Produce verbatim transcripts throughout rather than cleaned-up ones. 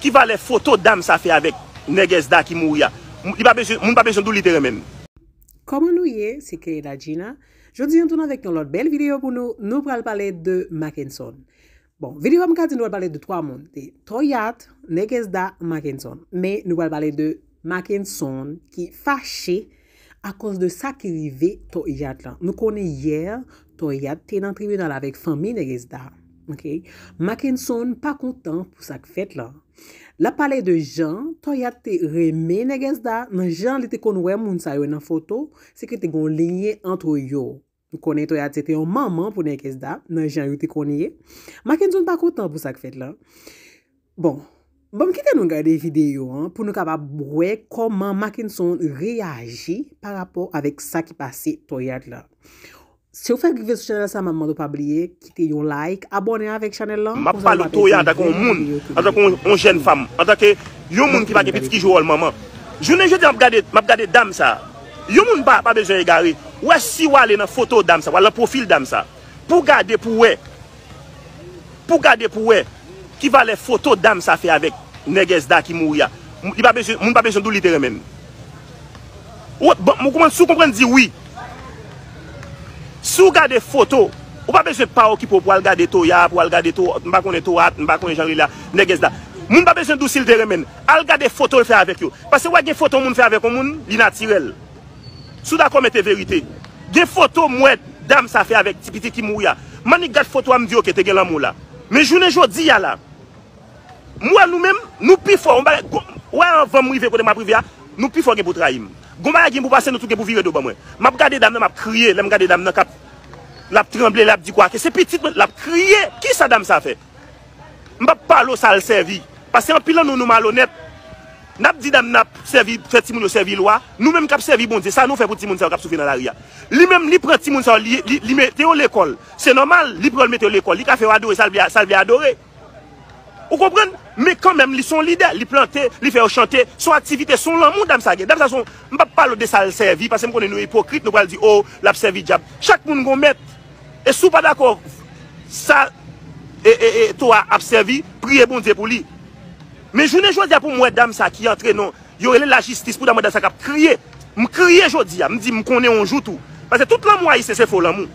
Ki valè foto dam sa fè avèk nègès da ki mouri a? Li pa bezwen, moun pa bezwen di w li te renmen l. Kòman nou ye? Se Keyla Gina. Jodi an tounen avèk yon lòt bèl videyo pou nou. Nou pral pale de Mackenson. Bon, videyo a m ka di nou pral pale de twa moun. De Toyat, nègès da, Mackenson. Men nou pral pale de Mackenson ki fache akoz de sa ki rive Toyat lan. Nou konnen yè, Toyat te nan tribinal avèk fanmi nègès da. Ok? Mackenson pa kontan pou sa k fèt lan. L ap pale de jan Toyat te renmen nègès da, nan jan li te konn wè moun sa yo nan foto, se ke te gen yon linye antre yo. Nou konnen Toyat se te yon manman pou nègès da, nan jan yo te konn ye. Mackenson pa kontan pou sa k fèt lan. Bon, ban m kite nou gade videyo an pou nou kapab wè kòman Mackenson reyaji pa rapò avèk sa ki pase Toyat lan. Si w fèk rive sou chanèl sa, m ap mande w pa bliye kite yon like, abòne avèk chanèl lan. M ap pale w Toya antanke yon moun, antanke yon, yon jèn fanm, antanke yon moun ki pa gen pitit ki jwe wòl manman. Jounen jodi a, m ap gade, m ap gade dam sa. Yon moun pa, pa bezwen egare. W wè si w ale nan foto dam sa, w al nan pwofil dam sa, pou w gade pou w wè, pou w gade pou w wè ki valè foto dam sa fè avèk nègès da ki mouri a. Li pa bezwen, moun pa bezwen di w li te renmen l. Ou, bon, ou konprann, si w konprann, di wi. Si w gade foto, ou pa bezwen pa okipe w pou al gade Toya, pou al gade To, m pa konnen Toyat, m pa konnen jan rele a, nègès da. Moun pa bezwen di w si l te renmen l. Al gade foto l fè avèk yo. Paske w wè gen foto moun fè avèk yon moun, li natirèl. Si w dakò, mete verite. Gen foto m wè dam sa fè avèk ti pitit ki mouri a. M annik gad foto a, m di oke, te gen lanmou la. Men jounen jodi a la, m wè nou menm, nou pi fò. Yon bagay, gon, w wè anvan m rive kote m ap rive a, nou pi fò gen pou trayi m. Gon bagay gen pou pase, nou tout gen pou vire do ban mwen. M ap gade dam nan, m ap kriye. Lè m gade dam nan k ap, l ap tranble, l ap di kwake. Se pitit mwen, l ap kriye. Kisa dam sa fè? M p ap pale w sa l sèvi. Paske anpil nan nou, nou malonèt. N ap di dam n ap sèvi, fè timoun yo sèvi lwa. Nou menm k ap sèvi Bondye, sa nou fè pou timoun sa yo k ap soufri nan lari a? Li menm, li pran timoun sa yo, li, li, li mete yo lekòl. Se nòmal, li pran yo, l mete yo lekòl. Li ka fè yo adore sa l vle, sa l vle adore. Ou konprann? Men kanmenm, li se yon lidè. Li plante, li fè yo chante. Se yon aktivite, se yon lanmou dam sa gen. Dam sa se yon, m p ap pale w de sa l sèvi, paske m konnen nou ipokrit, nou pral di, o, l ap sèvi dyab. Chak moun gon mèt. E si w pa dakò sa, e, e, e, Toya ap sèvi, priye Bondye pou li. Men jounen jodi a pou m wè dam sa ki antre nan, yo rele lajistis pou dam, dam sa k ap kriye. M kriye jodi a, m di m konnen yon jou tou. Paske tout lanmou ayisyen se fo lanmou.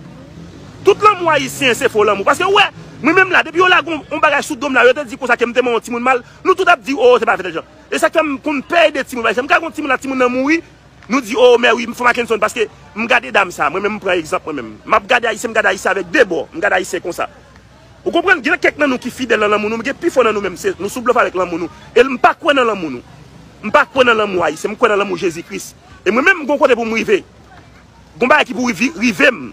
Tout lanmou ayisyen se fo lanmou. Paske w wè, mwen menm la, depi yo lage yon, yon bagay sou do m la, yo te di konsa ke m te manyen yon timoun mal, nou tout ap di, o, se pa fè tèl jan. E sa k fè m konn pè ede timoun, paske m ka gen yon timoun la, timoun nan mouri, nou di, o, mè wi, m fè Mackenson paske m gade dam sa. Mwen menm, m pran egzanp mwen menm. M ap gade ayisyen, m gade ayisyen avèk de bò. M gade ayisyen konsa. Ou konprann? Gen kèk nan nou ki fidèl nan lanmou nou, men gen pifò nan nou menm, se, nou sou blòf avèk lanmou nou. E m pa kwè nan lanmou nou. M pa kwè nan lanmou ayisyen, m kwè nan lanmou Jezi Kris. E mwen menm, m gon kote pou m rive. Gon bagay ki pou rive, rive m.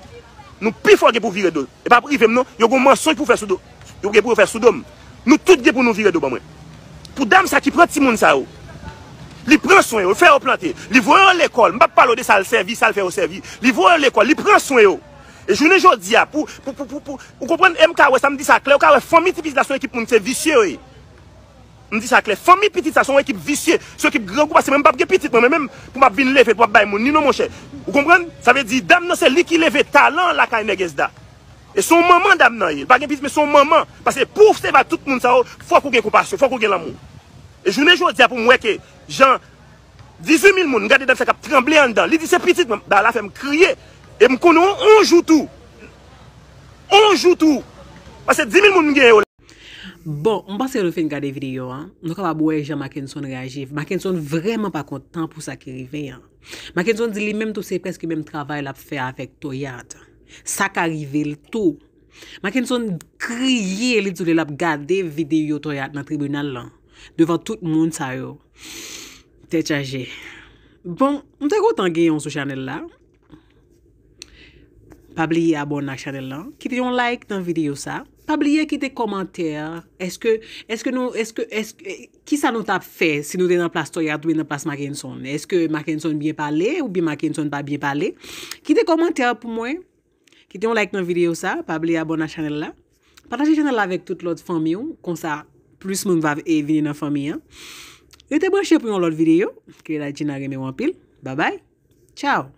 Nou pifò gen pou vire do. E p ap rive m non, yo gon mansonj pou fè sou do. Yo gen pou yo fè sou do m. Nou tout gen pou nou vire do ban mwen. Pou dam sa ki pran timoun sa yo. Li pran swen yo, li fè yo plante, li voye yo lekòl. M p ap pale w de sa l sèvi, sa l fè yo sèvi. Li voye yo lekòl, li pran swen yo. E jounen jodi a, pou, pou, pou, pou, pou, ou konprann, e m ka wè sa, m di sa klè, ou ka wè fanmi ti pitit la se yon ekip moun se visye yo ye. M di sa klè, fanmi pitit sa se yon ekip visye, se yon ekip grangou, paske mwen m p ap gen pitit mwen, mwen menm, pou m ap vin leve, pou m ap bay moun, ni non monchè. Ou konprann? Sa vle di, dam nan se li ki leve talan lakay nègès da. E se yon manman dam nan ye. Li pa gen pitit, men se yon manman. Paske pou w sèvi tout moun sa yo, fòk ou gen konpasyon, fòk ou gen lanmou. E jounen jodi a pou m wè ke jan dizuit mil moun, m gade dam sa k ap tranble anndan. Li di se pitit mwen, bagay la fè m kriye. E m konnen yon, yon jou tou. Yon jou tou. Paske dis mil moun m genyen yo la. Bon, m panse nou fin gade videyo an. Nou kapab wè jan Mackenson reyaji. Mackenson vrèman pa kontan pou sa ki rive an. Mackenson di li menm tou se prèske menm travay l ap fè avèk Toya. Sa ka rive l tou. Mackenson kriye, li di w li l ap gade videyo Toya nan tribinal lan, devan tout moun sa yo. Tèt chaje. Bon, m te kontan gen w sou chanèl la. Pa bliye abòne ak chanèl lan. Kite yon like nan videyo sa. Pa bliye kite kòmantè. Èske, èske nou, èske, èske, kisa nou t ap fè si nou te nan plas Toya oubyen nan plas Mackenson? Èske Mackenson byen pale oubyen Mackenson pa byen pale? Kite kòmantè pou mwen. Kite yon like nan videyo sa. Pa bliye abòne ak chanèl la. Pataje chanèl la avèk tout lòt fanmi w. Konsa, plis moun va e vini nan fanmi an. Rete branche pou yon lòt videyo. Keyla Gina renmen w anpil. Babay. Tchaw.